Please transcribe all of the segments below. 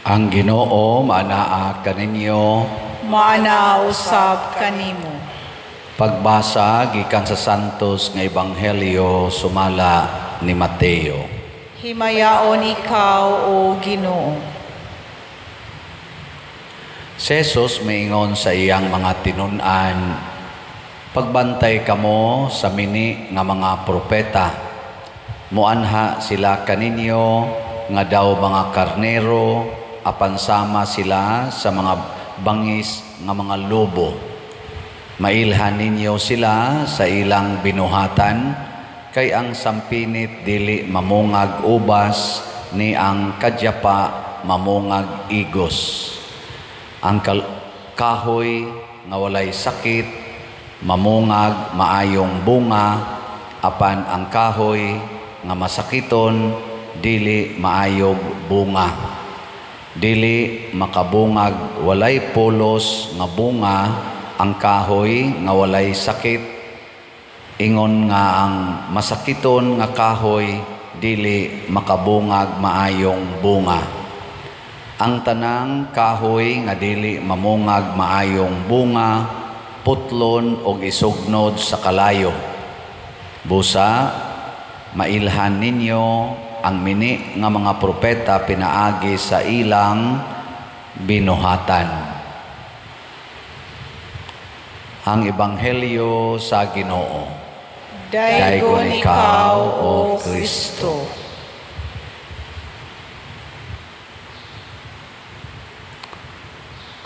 Ang Ginoo maanaa kaninyo. Maanaa usab kanimo. Pagbasa gikan sa Santos nga Ebanghelyo sumala ni Mateo. Himayaon ikaw, o Ginoo. Si Jesus miingon sa iyang mga tinun-an, "Pagbantay kamo sa mini nga mga propeta. Muanha sila kaninyo nga daw mga karnero, apan sama sila sa mga bangis nga mga lobo. Mailhan ninyo sila sa ilang binuhatan, kay ang sampinit dili mamungag ubas, ni ang kadyapa mamungag igos. Ang kahoy nga walay sakit mamungag maayong bunga, apan ang kahoy nga masakiton dili maayog bunga. Dili makabungag walay pulos nga bunga ang kahoy nga walay sakit, ingon nga ang masakiton nga kahoy dili makabungag maayong bunga. Ang tanang kahoy nga dili mamungag maayong bunga putlon og isugnod sa kalayo. Busa mailhan ninyo ang mini nga mga propeta pinaagi sa ilang binuhatan." Ang Ebanghelyo sa Ginoo. Daygon ikaw, O Kristo.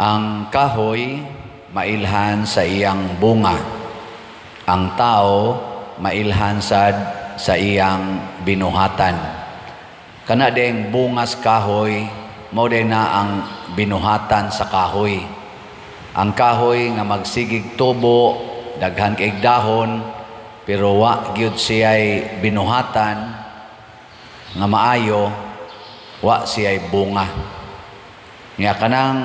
Ang kahoy mailhan sa iyang bunga. Ang tao mailhan sad sa iyang binuhatan. Kana ding bungas kahoy, mao din na ang binuhatan sa kahoy. Ang kahoy nga magsigig tubo, daghan kay dahon, pero wa gyud siya'y binuhatan nga maayo, wa siya'y bunga. Nga kanang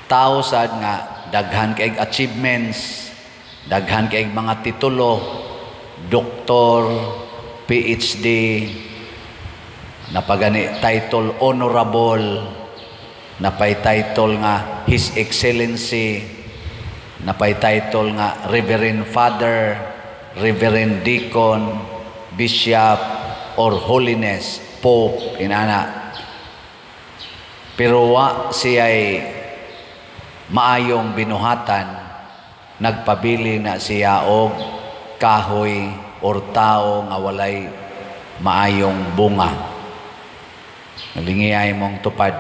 tao sad nga daghan kay achievements, daghan kay mga titulo, doktor, PhD, napagani title honorable, napay title nga His Excellency, napay title nga Reverend Father, Reverend Deacon, Bishop, or Holiness, Pope, inana. Pero wa siya'y maayong binuhatan, nagpabili na siya og kahoy or tao nga walay maayong bunga. Nalingiyay mong tupad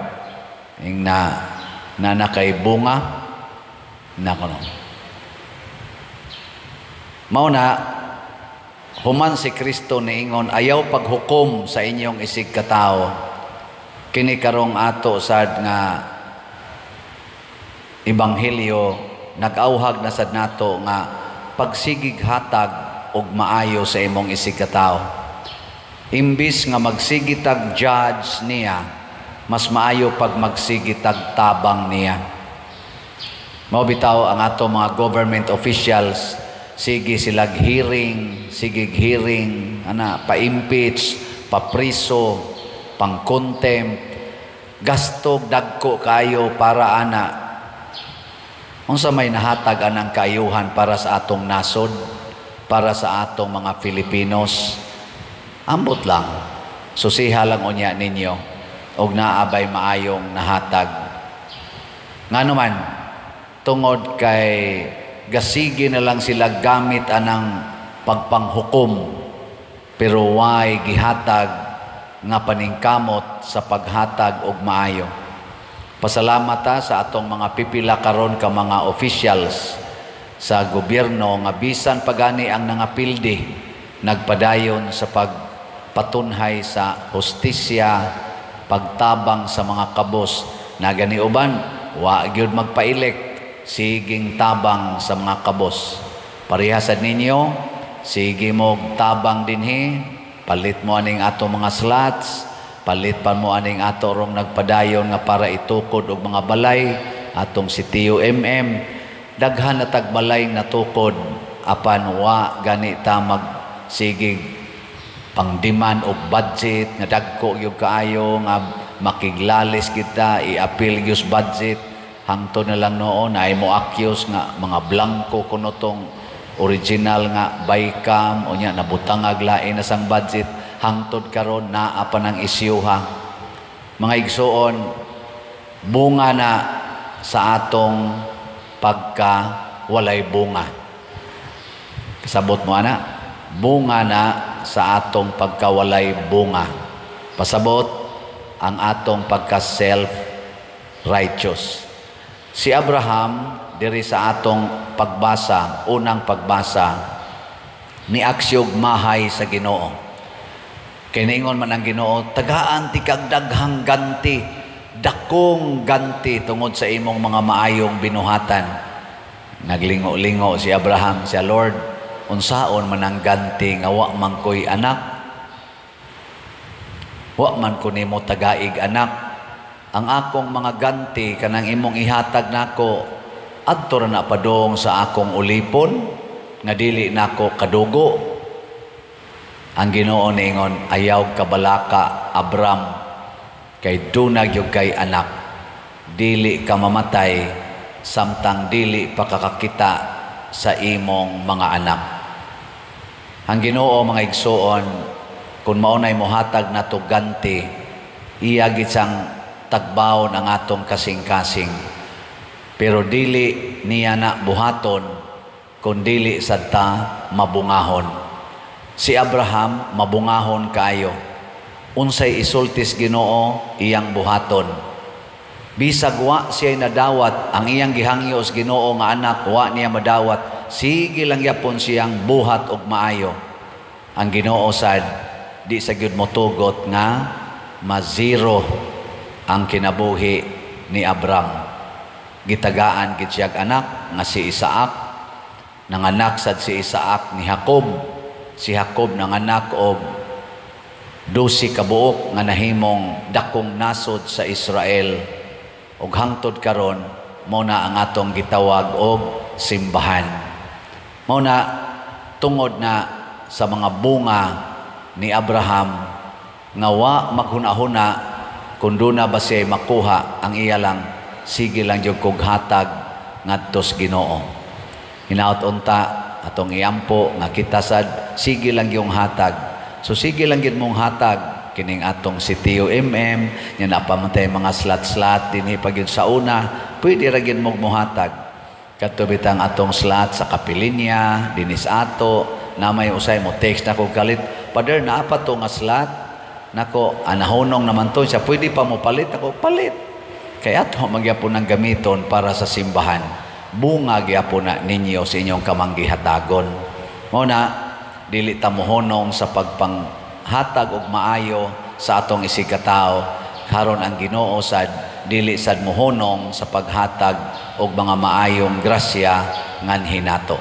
ing na nakay bunga na kuno. Mao na human si Kristo niingon, ayaw paghukom sa inyong isig katao. Kini karong ato sad nga ebanghelyo nag-auhag na sad nato nga pagsigig hatag og maayo sa imong isig katao. Imbis nga magsigitag judge niya, mas maayo pag magsigitag tabang niya. Mao bitaw ang ato mga government officials, sige silag hearing, sige hearing, ana, pa-impeach, pa-priso, pang-contempt, gastog dagko kayo para ana. Unsa may nahatag anang kaayuhan para sa atong nasod, para sa atong mga Filipinos? Ambot lang. Susiha lang unya ninyo og naabay maayong nahatag. Ngano man, tungod kay gasigi na lang sila gamit anang pagpanghukom, pero way gihatag nga paningkamot sa paghatag og maayo. Pasalamat ta sa atong mga pipila karon ka mga officials sa gobyerno nga bisan pagani ang nangapildi, nagpadayon sa pagpatunhay sa hustisya, pagtabang sa mga kabos. Nagani uban, wa gyud magpa-elect, siging tabang sa mga kabos. Parehasad ninyo, sige mo tabang dinhi, palit mo aning ato mga slots, palit pa mo aning ato rong nagpadayon nga para itukod og mga balay atong si TUMM. Daghan na tagbalay natukod, apan wa gani ta magsigig pangdiman og budget nga dagko gyud kaayo nga Makiglalis kita, i-appeal gyud budget hangtod na lang noon ay mo accuse nga mga blanco kuno tong original nga bicam. Unya nabutangag lain na sang budget. Hangtod karon naa pa ng isyuha. Mga igsuon, bunga na sa atong pagka walay bunga. Kasabot mo ana? Bunga na sa atong pagkawalay bunga. Pasabot, ang atong pagka self righteous. Si Abraham diri sa atong pagbasa, unang pagbasa, ni aksyog mahay sa Ginoo. Kay niingon man ang Ginoo, "Tagaan ti kag daghang ganti, dakong ganti tungod sa imong mga maayong binuhatan." Naglingo-lingo si Abraham siya, "Lord, unsaon man ang ganti nga wa man ko'y anak? Wa man ko nimo tagaig anak. Ang akong mga ganti kanang imong ihatag nako, adto ra na padong sa akong ulipon nga dili nako kadugo." Ang Ginoo niingon, "Ayaw kabalaka, Abram, kay duna gyud kay anak. Dili ka mamatay samtang dili pa kakakita sa imong mga anak." Ang Ginoo, mga igsuon, kung mao nay mohatag nato ganti, iya gid siyang tagbawon ang atong kasing-kasing. Pero dili niya na buhaton kung dili sad ta mabungahon. Si Abraham mabungahon kaayo. Unsay isultis Ginoo, iyang buhaton. Bisag wa siya nadawat ang iyang gihangyo sa Ginoo nga anak, wa niya madawat, sige lang gyapon siyang buhat og maayo. Ang Ginoo sad di sa gyud motugot nga ma-zero ang kinabuhi ni Abraham. Gitagaan gid siyag anak nga si Isaac. Nanganak sad si Isaac ni Jacob. Si Jacob nanganak og 12 ka buok nga nahimong dakong nasod sa Israel ug hangtod karon mao na ang atong gitawag og simbahan. Mao na tungod na sa mga bunga ni Abraham nga wa maghuna-huna kung duna ba siya makuha, ang iya lang, sige lang jud kog hatag ngadto sa Ginoo. Hinaot unta atong iampo nga kita sad sige lang yung hatag. So sige lang gyud mong hatag kining atong CTO MM nya napamatay mga slot-slot dinhi pa gyud sa una, pwede ra gyud mong mohatag. Kadto bitang atong slot sa kapilinya dinis ato na may usay mo text na ko kalit, "Pader, naa pa to nga slot nako, anahunong naman to siya, pwede pa mo palit?" Ako, "Palit." Kaya ato magyapon ng gamiton para sa simbahan. Bunga gyapon na ninyo sa inyong kamanggihatagon. Mao na dili ta mohunong sa pagpanghatag og maayo sa atong isigkatao, karon ang Ginoo sad dili sad mohunong sa paghatag og mga maayong grasya nganhi nato.